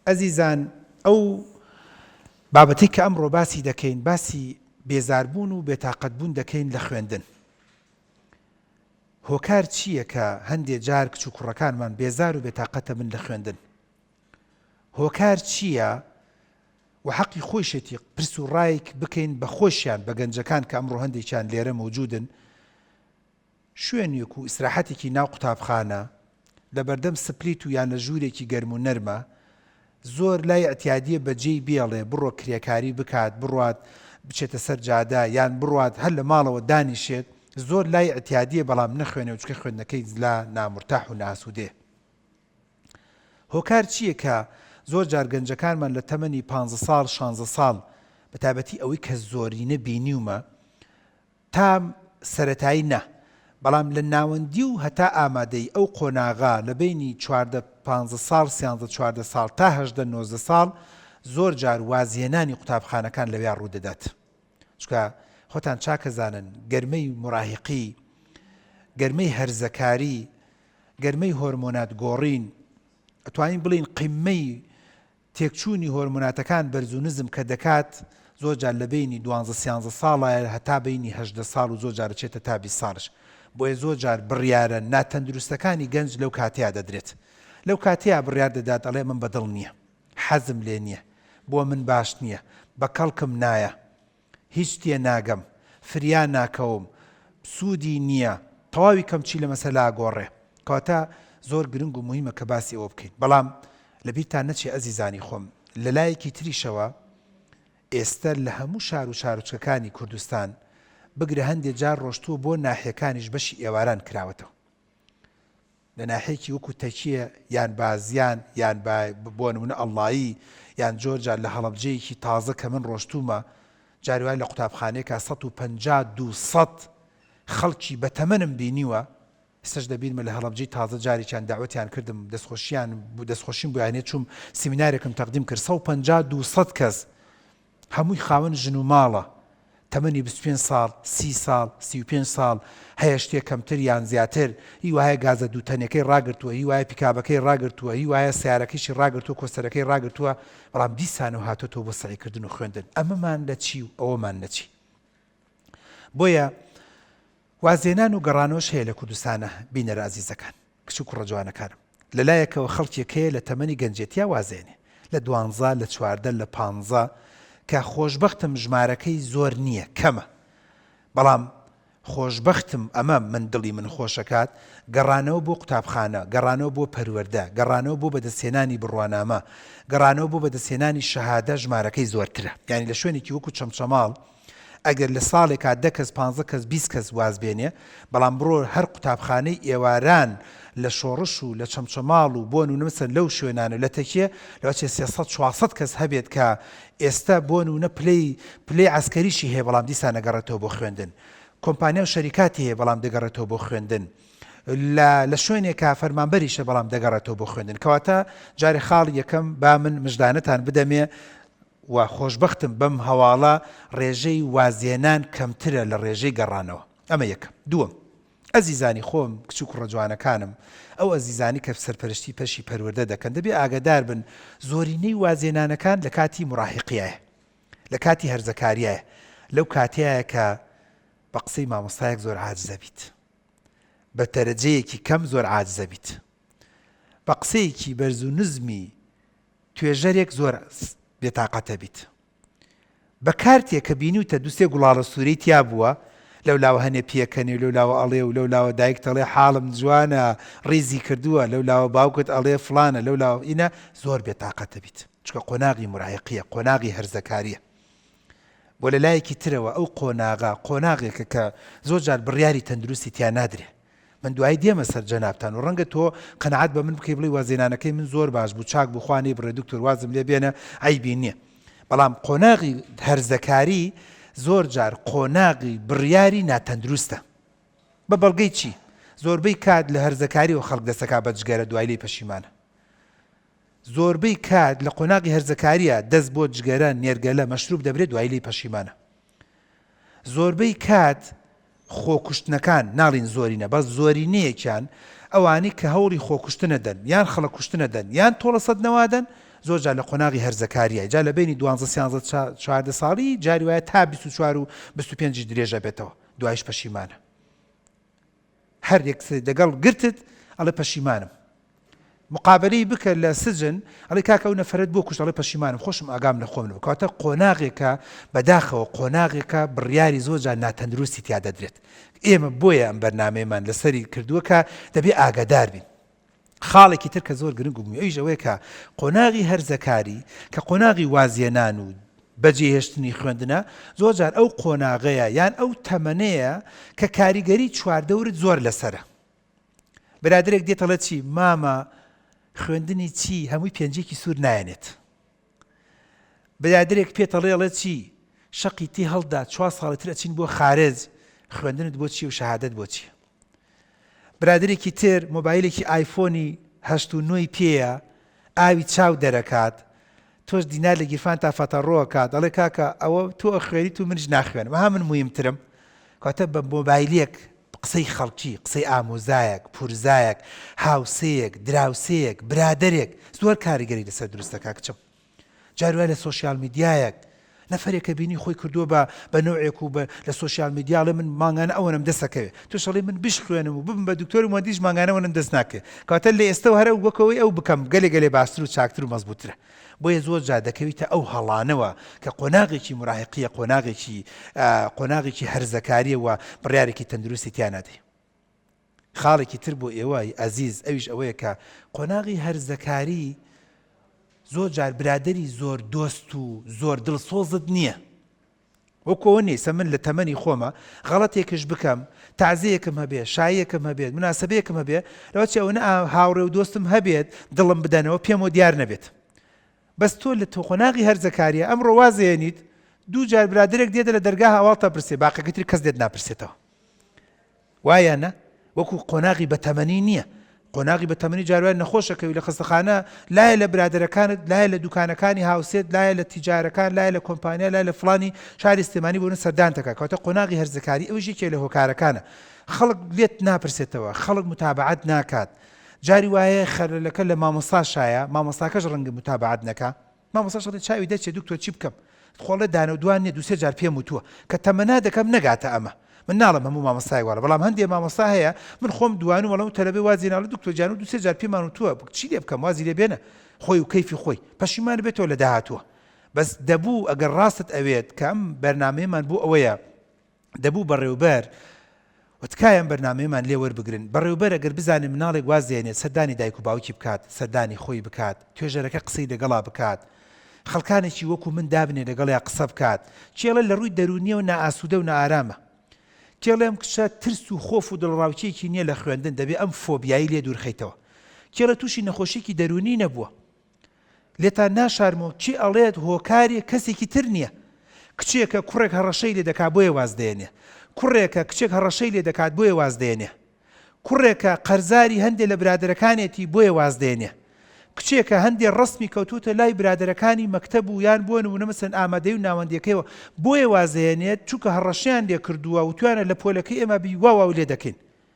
ئەزیزان ئەو بابەتەی کە ئەمڕۆ باسی دەکەین باسی بێزاربوون و بێتاقەتبوون دەکەین لە خوێندن. هۆکار چییە کە هەندێ جار کچ و کوڕەکانمان بێزار و بێتاقەتە بن لە خوێندن؟ هۆکار چییە و حەقی خۆیشێتی پرس و ڕایک بکەین بە خۆشیان بە گەنجەکان کە ئەمڕۆ هەندێکیان لێرە مەوجودن شوێنێک و ئیسراحەتێکی ناو قوتابخانە لە بەردەم سپلیت و یان لە ژوورێکی گەرم و نەرمە زۆر لای ئیعتیادیە بەجێی بێڵێ بڕۆ کرێکاری بکات بڕوات بچێتە سەر جادە یان بڕوات هەر لە ماڵەوە دانیشێت زۆر لای ئیعتیادیە بەڵام نەخوێنێ و چونکە خوێندنەکەی لا نامورتاح و نائاسوودەیە. هۆکار چییە کە زۆر جار گەنجەکانمان لە تەمەنی پانزە ساڵ شانزە ساڵ بەتایبەتی ئەوەی کە زۆرینە بینیومە تا سەرەتایی نا، بەڵام لە ناوەندی و هەتا ئامادەیی ئەو قۆناغە لە بەینی 14 پانزە ساڵ سیانزە 14 ساڵ تا 18 نۆزدە ساڵ زۆر جار وازهێنانی قوتابخانەکان لەویا ڕوودەدات. چونکە خۆتان چاکەزانن گەرمەی موراهیقی، گەرمەی هەرزەکاری، گەرمەی هۆرمۆنات گۆڕین، ئەتوانین بڵێین قیممەی تێکچوونی هۆرمۆناتەکان بەرز و نزم کە دەکات زۆر جار لە بەینی دوانزە سیانزە ساڵایە هەتا بەینی 18 ساڵ و زۆر جار ئەچێتە تا 20 ساڵش بۆیە زۆر جار بڕیارە ناتەندروستەکانی گەنج لەو کاتەیا دەدرێت لەو کاتەیا بڕیار دەدات ئەڵێ من بەدڵ نییە حەزم لێ نییە بۆ من باش نییە بە کەڵکم نایە هیچ تێ ناگەم، فریا ناکەوم، سوودی نییە، تەواوی کەمچی لە مەسەلە ئەگۆڕێ. کەواتە زۆر گرنگ و موهیمە کە باسی ئەوە بکەین. بەڵام لە بیرتان نەچێ ئەزیزانی خۆم، لە لایەکی تریشەوە ئێستە لە هەموو شار و شارۆچکەکانی کوردستان، بگرە هەندێ جار ڕۆشتووە بۆ ناحیەکانیش بەشی ئێواران کراوەتەوە. لە ناحیەکی وەکو تەکیە یان بازیان یان با بۆ نمونە ئەڵڵایی یان جۆر جار لە هەڵەبجەیەکی تازە کە من ڕۆشتوومە جاری وایە لە قوتابخانەیەکا 150 200 خەڵکی بەتەمەنم بینیوە ئێستاش دەبینمە لە هەڵەبجەی تازە جارێکیان دەعوەتیان کردم دەستخۆشیان دەستخۆشیم بۆیان هەیە چووم سیمینارێکم تەقدیم کرد 150 200 کەس هەمووی خاوەن ژن و ماڵە، تەمەنی 25 ساڵ، 30 ساڵ، 35 ساڵ، هەیە شتێ کەمتر یان زیاتر، هی وایە گازە دوو تەنەکەی ڕاگرتووە، هی وایە پیکابەکەی ڕاگرتووە، هی وایە سەیارەکەیشی ڕاگرتووە، کۆستەرەکەی ڕاگرتووە، بەڵام دیسانەوە هاتۆتەوە بۆ سەعیکردن و خوێندن. ئەمەمان لە چی و ئەوەمان لە چی؟ بۆیە وازهێنان و گەڕانەوەش هەیە لە کوردستانە بینەرە ئازیزەکان. کچ و کوڕە جوانەکانم. لە لایەکەوە خەڵکێک هەیە لە تەمەنی گەنجێتیا وازێنێ. لە دوانزە، لە 14، لە پانزە، کە خۆشبەختم ژمارەکەی زۆر نییە، کەمە. بەڵام خۆشبەختم ئەمە من دڵی من خۆشەکات، گەڕانەوە بۆ قوتابخانە، گەڕانەوە بۆ پەروەردە، گەڕانەوە بۆ بەدەستهێنانی بڕوانامە، گەڕانەوە بۆ بەدەستهێنانی شەهادە ژمارەکەی زۆرترە. یانی لە شوێنێکی وەکو چەمچەماڵ، ئەگەر لە ساڵێکا دە کەس پانزە کەس 20 کەس واز بێنێ بەڵام بڕۆ هەر قوتابخانەی ئێواران لە شۆڕش و لە چەمچەماڵ و بۆ نمونە مەسەن لەو شوێنانە لە تەکیە لەوەچێ 300 400 کەس هەبێت کە ئێستە بۆ نمونە پلەی پلەی عەسکەریشی هەیە بەڵام دیسان ئەگەڕێتەوە بۆ خوێندن کۆمپانیا و شەریکاتی هەیە بەڵام دەگەڕێتەوە بۆ خوێندن لە لە شوێنێکا فەرمانبەریشە بەڵام دەگەڕێتەوە بۆ خوێندن کەواتە جارێ خاڵی یەکەم با من مژدانەتان بدەمێ و خۆشبەختم بەم هەواڵە ڕێژەی وازهێنان کەمترە لە ڕێژەی گەڕانەوە ئەمە یەکەم دووەم ئەزیزانی خۆم کچ و کوڕە جوانەکانم ئەو ئەزیزانی کە سەرپەرشتی پەشی پەروەردە دەکەن دەبێ ئاگادار بن زۆرینەی وازهێنانەکان لە کاتی مراهقیایە لە کاتی هەرزەکاریایە لەو کاتەیە کە بە قسەی مامۆستایەک زۆر عاجزە بیت بە دەرەجەیەکی کەم زۆر عاجزە بیت بە قسەیەکی بەرز و نزمی توێژەرێک زۆر بێتاقەتە بیت بە کارتێ کە بینیوتە دوسێ گوڵاڵە سوورەی تیا بووە لەو لاوە هەنێ پێکەنێ و لەو لاوە ئەڵێ و لەو لاوە دایکت ئەڵێ حاڵم جوانە ڕیزی کردووە لەو لاوە باوکت ئەڵێ فڵانە لەو لاوە ئینە زۆر بێتاقەتە بیت چونکە قۆناغی مراهقیە قۆناغی هەرزەکاریە بۆ لە لایەکی ترەوە ئەو قۆناغە قۆناغێکە کە زۆر جار بڕیاری تەندروستی تیا نادرێ من دوایی دێمە سەر جەنابتان و ڕەنگە تۆ قەناعەت بە من بکەی بڵێی وازهێنانەکەی من زۆر باش بوو چاک بوو خوا نەیبڕێ دکتۆر وازم لێ بێنە عەیبی نییە بەڵام قۆناغی هەرزەکاری زۆر جار قۆناغی بڕیاری ناتەندروستە بە بەڵگەی چی زۆربەی کات لە هەرزەکاریەوە خەڵک دەسەکا بە جگەرە دوای لێی پەشیمانە زۆربەی کات لە قۆناغی هەرزەکاریە دەست بۆ جگەرە نێرگەلە مەشروب دەبرێت دوای لێی پەشیمانە زۆربەی کات خۆکوشتنەکان، ناڵین زۆرینە بەس زۆرینەیەکیان ئەوانەی کە هەوڵی خۆکوشتنە دەن یان خەڵک کوشتنە دەن یان تۆڵە سەدنەوە دەن. زۆر جار لە قۆناغی هەرزەکاریای جا لە بەینی دوانزە سیانزە 14 ساڵی جاری وایە تا 24 و 25 درێژە بێتەوە دوایش پەشیمانە هەر یەک دەگەڵ گرتت ئەڵێ پەشیمانم مقابەلەی بکە لە سجن ئەڵێ کاکە ئەو نەفەرەت بۆ کوشت ئەڵێ پەشیمانم خۆشم ئاگام لە خۆم نەبوو کەواتە قۆناغێکە بەداخەوە قۆناغێکە بڕیاری زۆر جار ناتەندروستی تیا دەدرێت ئێمە بۆیە ئەم بەرنامەیەمان لەسەری کردووە کە دەبێ ئاگادار بین خاڵێکی تر کە زۆر گرنگ و ئەویش ئەوەیە کە قۆناغی هەرزەکاری کە قۆناغی وازێنان و بەجێهێشتنی خوێندنە زۆر جار ئەو قۆناغەیە یان ئەو تەمەنەیە کە کاریگەری چواردەورت زۆر لەسەرە برادەرێک دێت ئەڵێ چی مامە خوێندنی چی هەمووی پێنجێکی سوور نایەنێت برادەرێک پێت ئەڵێ ئەڵێ چی شەقی تی هەڵدا چوار ساڵی تر ئەچین بۆ خارج خوێندنت بۆ چی و شەهادەت بۆ چی برادێکی تر مۆبایلێکی ئایفۆنی هەشت و نۆی پێیە ئاوی چاو دەرەکات تۆش دینار لە گیرفان تا فەتەڕۆکات ئەڵێ کاکە ئەوە تۆ ئەخوێنیت و منیش ناخوێنم ها من مویمترم کاتە بە مۆبایلێک قسەی خەڵکی، قسەی ئامۆزایەک، پورزایەک، هاوسێیەک، دراوسێیەک، برادەرێک زۆر کاریگەری لەسەر دروست دەکات کچم. جار وایە لە سۆشیال میدیایەک نەفەرێکە بینی خۆی کردووە بە بە نەوعێک و بە لە سۆشیال میدیا ئەڵێ من مانگانە ئەوەنەم دەست ئەکەوێ تۆش ئەڵێی من بشخوێنم و ببم بە دکتۆر و مهندیش مانگانە ئەوەنەم دەست ناکەوێ کەواتە لە ئێستەوە هەر ئەو وەک ئەوەی ئەو بکەم گەلێ گەلێ باشتر و چاکتر و مەزبووترە. بۆیە زۆر جار دەکەویتە ئەو هەڵانەوە کە قۆناغێکی موراهیقیە قۆناغێکی قۆناغێکی هەرزەکاریە و بڕیارێکی تەندروستی تیا نادەی. خاڵێکی تر بۆ ئێوە ئەزیز ئەویش ئەوەیە کە قۆناغی هەرزەکاری زۆر جار برادەری زۆر دۆست و زۆر دڵسۆزت نییە. وەکو ئەوە نیە ئیستا من لە تەمەنی خۆما غەڵەتێکش بکەم تەعزیەیەکم هەبێ شاییەکم هەبێت موناسەبەیەکم هەبێ لەوەچێ ئەوەنە هاوڕێ و دۆستم هەبێت دڵم بدەنەوە پێمەوە دیار نەبێت بەس تۆ لە تۆ قۆناغی هەرزەکاریە ئەمڕۆ وازێنیت دوو جار برادەرێک دێتە لە دەرگا هەواڵتە پرسێ باقەکەی تر کەس لێت ناپرسێتەوە وایە نا؟ وەکو قۆناغی بەتەمەنی نییە. قۆناغی بەتەمەنی جار وایە نەخۆش ئەکەوی لە خەستەخانە لایە لە برادەرەکانت لایە لە دوکانەکانی هاوسێت لایە لە تیجارەکان لایە لە کۆمپانیا لایە لە فڵانی شاری سلێمانی بۆ سەردانت دەکات کەواتە قۆناغی هەرزەکاری ئەویش یەکێ لە هۆکارەکانە خەڵک لێت ناپرسێتەوە خەڵک متابعەت ناکات جاری وایە خەلەلەکە لە مامۆستاشایە مامۆستاکەش ڕەنگە متابعەت نەکا مامۆستاش ئەڵێ چاوی دەچێ دکتۆر چی بکەم خۆڵێ دانە و دوان نیە دوو سێ جار پێم وتووە کە تەمەنا دەکەم نەگاتە ئەمە من ناڵێم هەموو مامۆستایەک واڵە بەڵام هەندێ مامۆستا هەیە من خۆم دوانوم ئەڵێم تەلەبەی وازی ناڵێ دکتۆر گیان و دوو سێ جار پێمان وتووە چی لێ بکەم وازی لێ بێنە خۆی و کەیفی خۆی پەشیمان بێتەوە لە داهاتووە بەس دەبوو ئەگەر ڕاستت ئەوێت کە ئەم بەرنامەیەمان بۆ ئەوەیە دەبوو بەڕێوبەر و تکایە ئەم بەرنامەیەمان لێ وەربگرن بەڕێوبەر ئەگەر بزانێت مناڵێک واز دێنێت سەردانی دایک و باوکی بکات سەردانی خۆی بکات توێژەرەکە قسەی لەگەڵا بکات خەڵکانێکی وەکو من دابنێ لەگەڵیا قسە بکات کێڵێ لە ڕووی دەروونیەوە نائاسوودە و نائارامە کێڵێ ئەم کچە ترس و خۆف و دڵەڕاوکێکی نییە لە خوێندن دەبێ ئەم فۆبیایی لێ دوورخەیتەوە کێڵێ تووشی نەخۆشیێکی دەروونی نەبووە لێتان ناشارمەوە کێ ئەڵێت هۆکاری کەسێکی تر نییە کچێکە کوڕێک هەڕەشەی لێ دەکات بۆیە واز دێنێ کوڕێکە کچێک هەڕەشەی لێ دەکات بۆیە واز دێنێ کوڕێکە قەرزاری هەندێ لە برادەرەکانێتی بۆیە واز دێنێ کچێکە هەندێ ڕسمی کەوتوتە لای برادەرەکانی مەکتەب و یان بۆ نمونە مەسەن ئامادەی و ناوەندیەکەیەوە بۆیە وازێنێت چونکە هەڕەشەیان لێ کردووە وتویانە لە پۆلەکەی ئێمە بی وا واو لێ دەکەین.